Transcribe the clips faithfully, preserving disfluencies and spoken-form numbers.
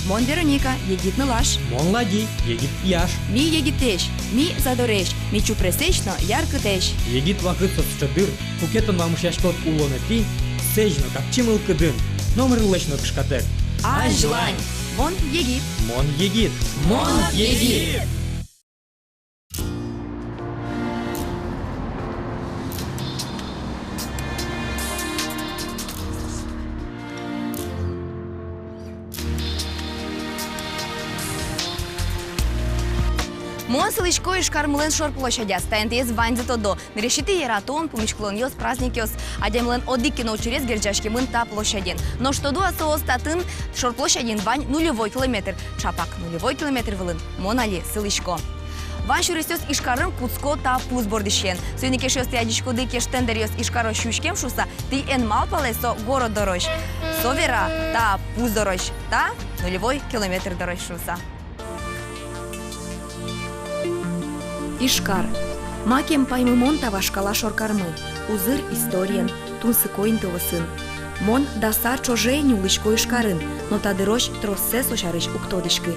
Мон Вероника, егит нылаш. Мон Лади, егит пияш. Ми егитэсь, ми задоресь, ми чупресэсь но яркытэсь. Егит вакыт со сыӵе дыр, куке тон вамышъяськод улонэтӥ сэзь но капчи мылкыдын, номырлэсь но кышкатэк. Азьлань! Мон егит. Мон егит. Мон егит. Мон сылӥсько Ижкармылэн шор площадяз. Та интыез ваньзы тодо. Нырысетӥ яратон, пумиськылонъёс, праздникъёс, адямилэн одӥг ке но учырез герӟаськемын та площаден. Нош тодо-а соос, татын, шор площадьын, вань нулевой километр. Чапак нулевой километр вылын мон али сылӥсько. Вань сюресъёс Ижкарын кутско та пус бордысен. Соин ик, эшъёс, тӥ адӟиськоды, кеш тендеръёс Ижкарозь сюиськем шуыса, тӥ эн малпалэ со город дорозь. Со вера та пус дорозь, та нулевой километр дорозь шуыса. Ижкар. Макем паймымон та вашкала шоркармы, узыр историен, тунсыко интыосын. Мон дас ар ӵоже ини улӥсько Ижкарын, но та дырозь троссэ со сярысь уг тодӥськы.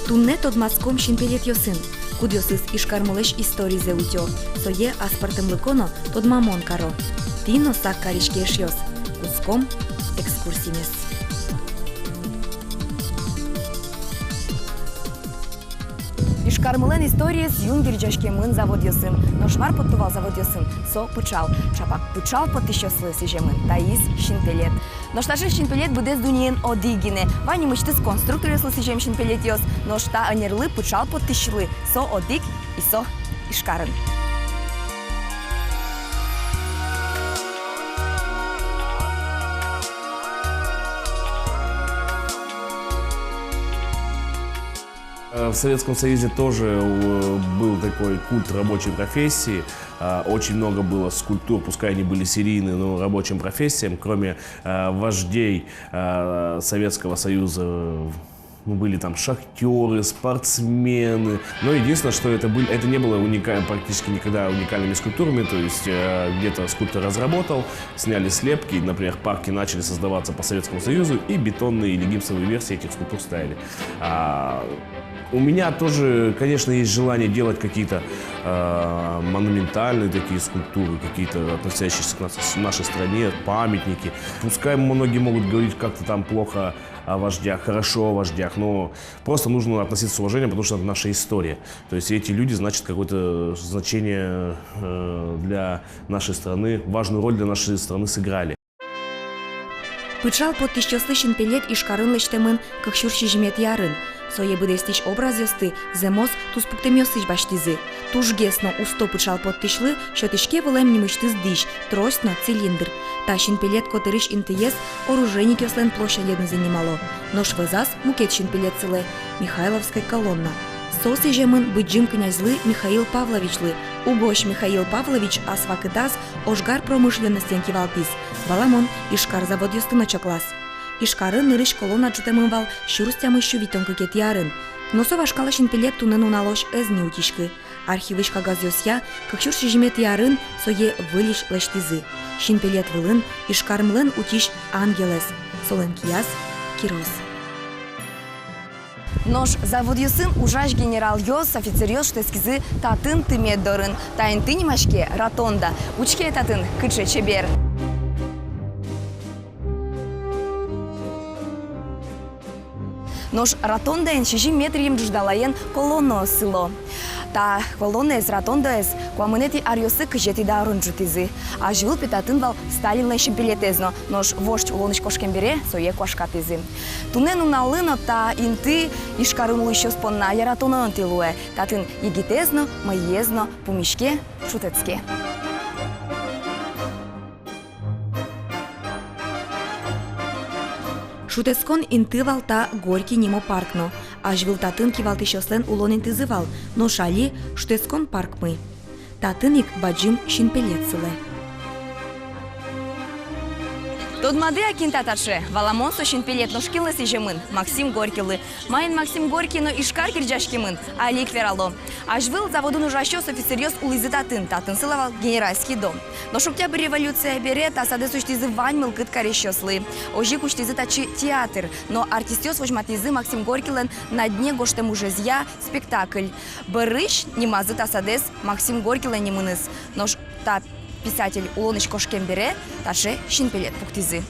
Туннэ тодматском синпелетъёсын, кудъёсыз Ижкармылэсь историзэ утё, сое аспӧртэмлыко но тодмамон каро. Тӥ но сак кариське, эшъёс. Кутском экскурсимес. Ижкармылэн историез юн герӟаськемын заводъёсын, нош мар поттэ вал заводъёсын? Со пыӵал. Чапак пыӵал поттӥсьёслы сӥземын таиз синпелет. Нош таӵе синпелет быдэс дуннеын одӥг гинэ. Вань нимысьтыз конструкторъёслы сӥзем синпелетъёс, нош та ӧнерлы, пыӵал поттӥсьлы, со одӥг, и со Ижкарын. Э, в Советском Союзе тоже, э, был такой культ рабочей профессии. А, очень много было скульптур, пускай они были серийные, но рабочим профессиям, кроме, э, вождей, э, Советского Союза, э, ну, были там шахтёры, спортсмены. Но единственное, что это были, это не было уника-, практически никогда уникальными скульптурами. То есть, э, где-то скульптор разработал, сняли слепки, например, парки начали создаваться по Советскому Союзу, и бетонные или гипсовые версии этих скульптур ставили. А, у меня тоже, конечно, есть желание делать какие-то, э, монументальные такие скульптуры, какие-то относящиеся к нас-, нашей стране, памятники. Пускай многие могут говорить как-то там плохо о вождях, хорошо о вождях, но просто нужно относиться с уважением, потому что это наша история. То есть эти люди, значит, какое-то значение, э, для нашей страны, важную роль для нашей страны сыграли. Пыӵал поттӥсьёслы синпелет Ижкарын лэсьтэмын кык сюрс сизьыметӥ арын. Сое быдэстӥсь образъёсты зэмос туспуктэмъёсысь басьтӥзы. Тужгес но усто пыӵал поттӥсьлы сётӥське вылэм нимысьтыз дӥсь, трость но цилиндр. Та синпелет котырысь интыез Оружейникъёслэн площаденызы нимало. Нош вӧзаз мукет синпелет сылэ, Михайловской колонна. Со сӥземын быдӟым князьлы Михаил Павловичлы. Угось Михаил Павлович ас вакытаз ожгар промышленностен кивалтӥз. Валамон, Ижкар заводъёсты но чаклаз. Ижкарын нырысь колонна ӝутэмын вал сюрс тямыссю витьтон кыкетӥ арын. Но со вашкала синпелет туннэ нуналозь ӧз ни утиськы. Архивысь кагазъёсъя, кык сюрс сизьыметӥ арын сое выльысь лэсьтӥзы. Синпелет вылын Ижкармылэн утись ангелэз, солэн кияз кирос. Нош заводъёсын ужась генералъёс, офицеръёс шутэтскизы татын, тымет дорын. Та инты нимаське Ротонда. Учке татын, кыӵе чебер. Нош Ротондаын сизьым метръем ӝуждалаен колоннаос сыло. Та колоннаез, Ротондаез, куамынэтӥ аръёсы кызетӥ даурын ӝутӥзы. Азьвыл, пе, татын вал Сталинлэн синпелетэз но, нош вождь улонысь кошкем бере сое куашкатӥзы. Туннэ нуналлы но та инты Ижкарын улӥсьёс понна яратоно инты луэ. Татын егитэз но, мӧйыез но пумиське, шутэтске. Шутэтскон инты вал та Горький нимо парк но. Азьвыл татын кивалтӥсьёслэн улон интызы вал, нош али шутэтскон паркмы. Татын ик бадӟым синпелет сылэ. Тодмады-а, кин та таӵе? Валамон, со синпелет, нош кинлы сӥземын? Максим Горькийлы. Маин Максим Горький но Ижкар герӟаськемын, али ик верало. Азьвыл заводын ужасьёс, офицеръёс улӥзы татын, татын сылэ вал Генеральский дом. Нош Октябрь революция бере та садэз усьтӥзы вань мылкыд карисьёслы. Озьы ик усьтӥзы татчы театр, но артистъёс возьматӥзы Максим Горькийлэн «На дне» гожтэм ужезъя спектакль. Бӧрысь нимазы та садэз Максим Горькийлэн нимыныз. Нош та писатель улонысь кошкем бере таӵе синпелет пуктӥзы.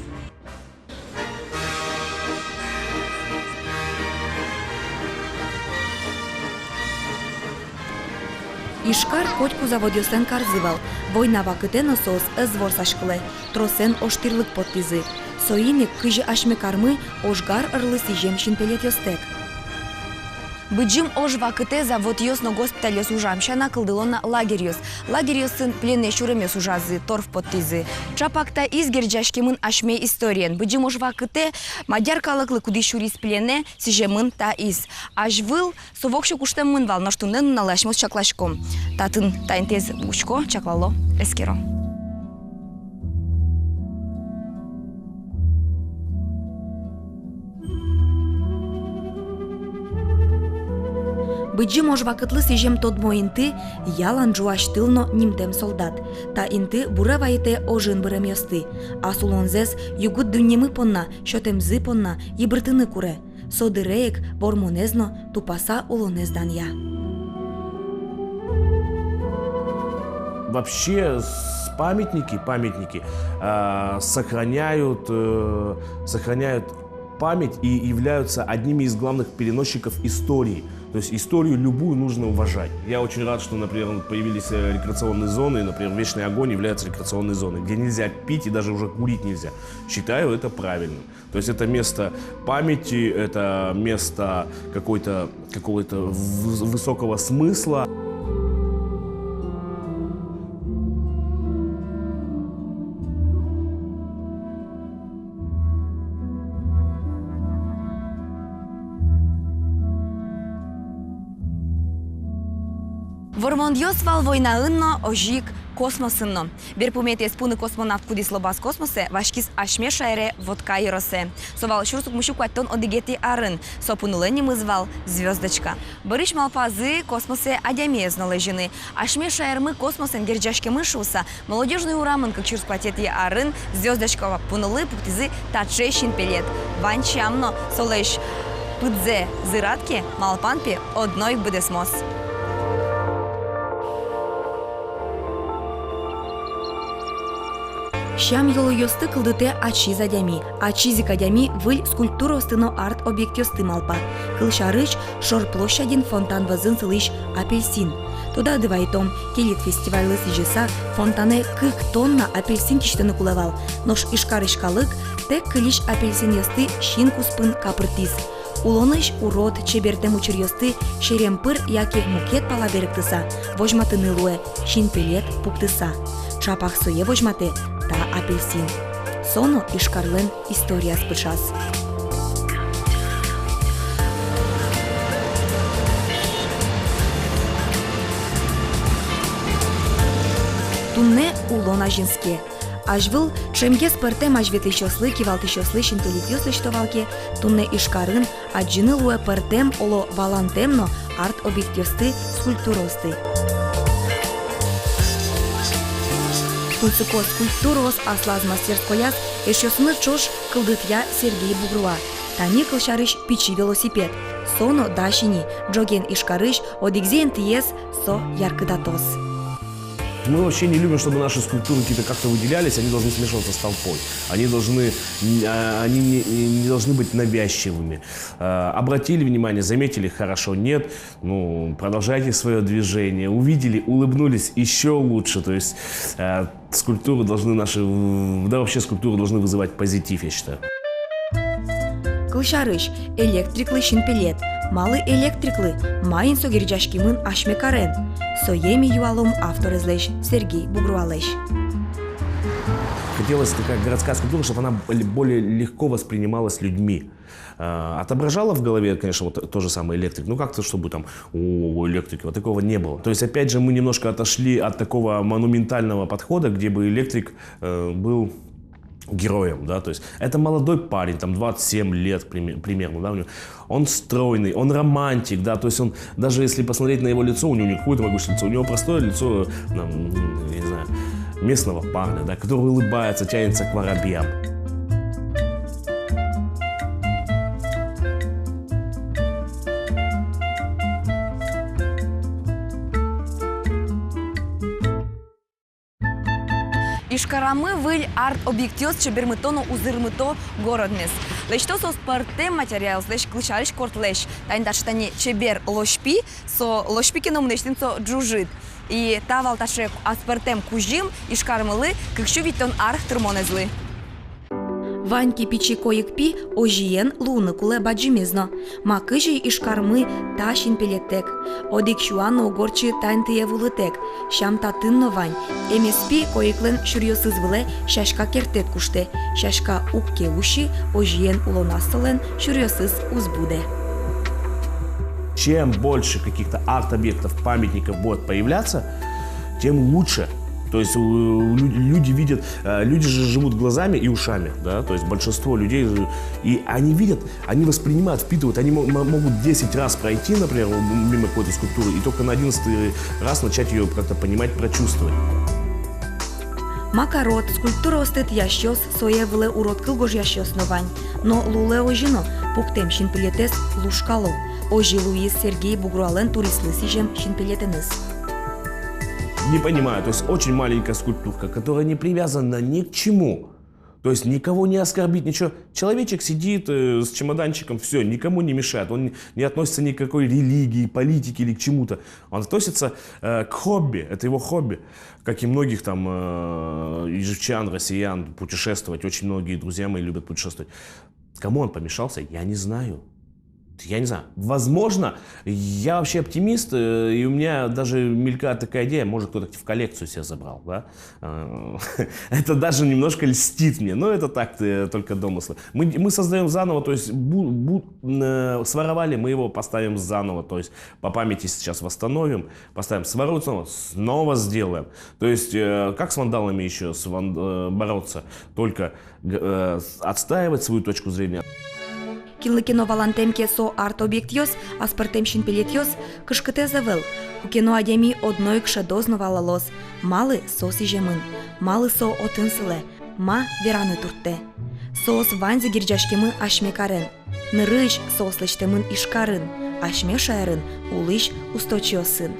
Ижкар котьку заводъёслэн карзы вал. Война вакытэ но соос ӧз ворсаськылэ, тросэн ожтӥрлык поттӥзы. Соин ик кызьы асьме кармы ожгар ӧрлы сӥзем синпелетъёстэк. Быдӟым ож вакытэ заводъёс но госпитальёс ужам сяна кылдыло на лагерьёс. Лагерьёсын пленэ сюремъёс ужазы, торф поттӥзы. Чапак таиз герӟаськемын асьме историен. Быдӟым ож вакытэ мадьяр калыклы, кудӥз сюриз пленэ, сӥземын таиз. Азьвыл со воксё куштэмын вал, нош туннэ нуналлы асьмеос чакласьком. Татын та интыез учко, чаклало, эскеро. Быдӟым ож вакытлы сӥзем тодмо инты — ялан ӝуась тыл но нимтэм солдат. Та инты буре вайытэ ожын быремъёсты. Ас улонзэс югыт дуннемы понна, сётэмзы понна йыбыртыны куре. Со дыре ик вормонэз но, тупаса улонэз данъя. Вообще, с-, памятники, памятники, а, сохраняют, э, сохраняют память и являются одними из главных переносчиков истории. То есть историю любую нужно уважать. Я очень рад, что, например, появились, э, рекреационные зоны, и, например, Вечный огонь является рекреационной зоной, где нельзя пить и даже уже курить нельзя. Считаю это правильным. То есть это место памяти, это место какой-то, какого-то выс-, высокого смысла. Вормонъёс вал войнаын но, озьы ик космосын но. Берпуметӥез пуны космонавт, кудӥз лобаз космосэ, васькиз асьме шаере, Вотка ёросэ. Со вал сюрс укмыссю куатьтон одӥгетӥ арын. Со пунылэн нимыз вал «Звёздочка». Бӧрысь малпазы космосэ адямиез но лэзьыны. Асьме шаермы космосэн герӟаськемын шуыса, Молодёжный урамын кык сюрс куатетӥ арын «Звёздочка» пунылы пуктӥзы таӵе синпелет. Вань сям но, солэсь пыдзэ зырад ке, малпан, пе, одно ик быдэсмоз. Сям-йылолъёсты кылдытэ ачиз адями. Ачиз ик адями выль скульптураосты но арт-объектъёсты малпа. Кылсярысь, шор площадьын фонтан вӧзын сылӥсь апельсин. Тодады вайытом, «Келит» фестивальлы сӥзьыса, фонтанэ кык тонна апельсин кисьтыны кулэ вал. Нош Ижкарысь калык тэк кылись апельсинъёсты син куспын капыртӥз. Улонысь урод, чебертэм учыръёсты серем пыр яке мукет пала берыктыса, возьматыны луэ, синпелет пуктыса. Чапак сое возьматэ та апельсин. Со но Ижкарлэн историяз пыӵаз. Туннэ улон азинске. Азьвыл ӵемгес пӧртэм азьветлӥсьёслы, кивалтӥсьёслы синпелетъёс лэсьто вал ке, туннэ Ижкарын адӟыны луэ пӧртэм, оло, валантэм но арт-объектъёсты, скульптураосты. Тунсыко скульптураос аслаз мастерскояз эшъёсыныз ӵош кылдытъя Сергей Бугруа. Тани, кылсярысь, пичи велосипед. Со но дась ини, ӝоген Ижкарысь одӥгзэ интыез со яркытатоз. Мы вообще не любим, чтобы наши скульптуры какие-то как-то выделялись, они должны смешиваться с толпой. Они должны, м, а, они не, не должны быть навязчивыми. Э, обратили внимание, заметили — хорошо, нет, ну, продолжайте своё движение. Увидели, улыбнулись — ещё лучше. То есть, э, скульптуры должны наши, в-, да вообще скульптуры должны вызывать позитив, я считаю. Кылсярысь, электриклы синпелет. Малы электриклы? Маин со герӟаськемын асьме карен? Сое ми юалом авторезлэсь, Сергей Бугруалэсь. Хотелось такая городская скульптура, чтобы она бо-, более легко воспринималась людьми. Э, отображала в голове, конечно, вот то же самое электрик. Ну, как-то, чтобы там, о, электрик, вот такого не было. То есть, опять же, мы немножко отошли от такого монументального подхода, где бы электрик, э, был героем, да, то есть это молодой парень, там двадцать семь лет приме- примерно, да, у него. Он стройный, он романтик, да, то есть он, даже если посмотреть на его лицо, у него не какое-то могучее лицо, у него простое лицо, там, я не знаю, местного парня, да, который улыбается, тянется к воробьям. Ижкарамы выль арт-объектъёс чебермыто но узырмыто городмес. Лэсьто соос пӧртэм материалъёслэсь, кылсярысь, кортлэсь. Тани таӵе тани чебер лочпи, со лочпи ке но, мынэсьтым со ӝужыт. И та вал таӵе аспӧртэм кузьым Ижкармылы кык сю витьтон ар тырмонэзлы. Вань ке пичи койыкпи, озьыен луыны кулэ бадӟымез но. Ма, кызьы Ижкармы та синпелетэк. Одӥг сюан но уг ортчы та интые вуылытэк. Сям татын но вань. Эмеспи койыклэн сюръёсыз вылэ сяська кертэт куштэ. Сяська уг ке усьы, озьыен улоназ солэн сюръёсыз уз будэ. Чем больше каких-то арт-объектов, памятников будет появляться, тем лучше. То есть, у, у лю- люди видят, э, люди же живут глазами и ушами, да, то есть большинство людей, же- и они видят, они воспринимают, впитывают, они мо- мо- могут десять раз пройти, например, м- мимо какой-то скульптуры, и только на одиннадцатый раз начать её как-то понимать, прочувствовать. Ма карод, скульптураосты тӥясьёс, сое вылэ урод кыл гожъясьёс но вань. Но луылэ озьы но, пуктэм синпелетэз лушкало. Озьы луиз Сергей Бугруалэн туристлы сӥзем синпелетэныз. Не понимаю, то есть очень маленькая скульптурка, которая не привязана ни к чему. То есть никого не оскорбить, ничего. Человечек сидит, э, с чемоданчиком, всё, никому не мешает. Он не относится ни к какой религии, политике или к чему-то. Он относится, э, к хобби, это его хобби. Как и многих там, э, ижевчан, россиян, путешествовать. Очень многие друзья мои любят путешествовать. Кому он помешался, я не знаю. Я не знаю. Возможно, я вообще оптимист, э, и у меня даже мелькает такая идея, может, кто-то в коллекцию себе забрал, да? Э, это даже немножко льстит мне, но это так, э, только домыслы. Мы, мы создаём заново, то есть бу- бу- э, своровали, мы его поставим заново, то есть по памяти сейчас восстановим, поставим, своруют снова, снова сделаем. То есть, э, как с вандалами ещё с ван- э, бороться? Только г- э, с- отстаивать свою точку зрения. Кинлы ке но валантэм ке со арт-объектъёс, аспӧртэм синпелетъёс, кышкытэз ӧвӧл. Куке но адями одно ик шӧдоз но валалоз, малы со сӥземын, малы со отын сылэ, ма вераны турттэ. Соос ваньзы герӟаськемын асьме карен. Нырысь соос лэсьтэмын Ижкарын, асьме шаерын улӥсь усточиосын.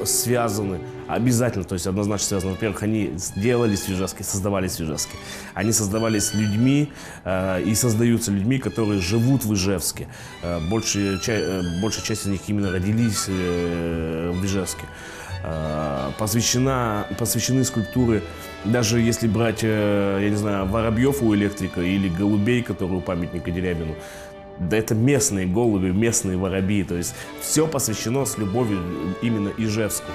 Связаны, обязательно, то есть однозначно связаны. Во-первых, они делались в Ижевске, создавались в Ижевске. Они создавались людьми, э, и создаются людьми, которые живут в Ижевске. Э, большая ча- э, большая часть из них именно родились, э, в Ижевске. Э, посвящена, посвящены скульптуры, даже если брать, э, я не знаю, воробьёв у Электрика или голубей, которые у памятника Дерябину, да это местные голуби, местные воробьи, то есть всё посвящено с любовью именно Ижевску.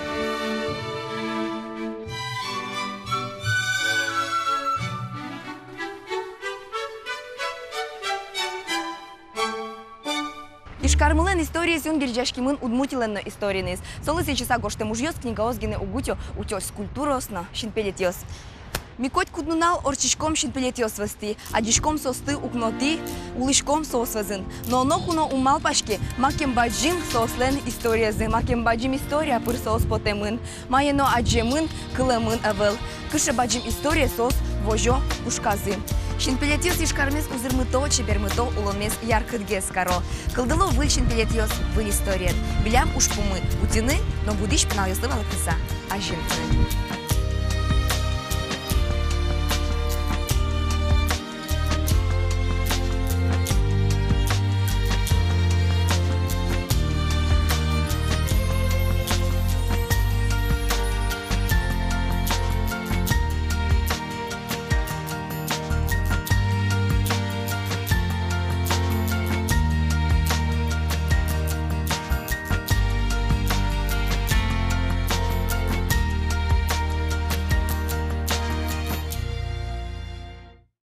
Ижкармылэн историез юн герӟаськемын Удмуртилэн но историеныз. Солы сӥзьыса гожтэм ужъёс, книгаос гинэ уг утё, утё скульптураос но синпелетъёс. Ми котькуд нунал ортчиськом синпелетъёс вӧзтӥ, адӟиськом соосты укнотӥ, улӥськом соос вӧзын. Но ноку но ум малпаське, макем бадӟым соослэн историязы, макем бадӟым история пыр соос потэмын. Мае но адӟемын, кылэмын ӧвӧл. Кыӵе бадӟым историе соос возё пушказы. Синпелетъёс Ижкармес узырмыто, чебермыто, улонмес яркытгес каро. Кылдыло выль синпелетъёс выль историен. Милям ужпумы — утьыны но будӥсь пиналъёслы валэктыса азинтыны.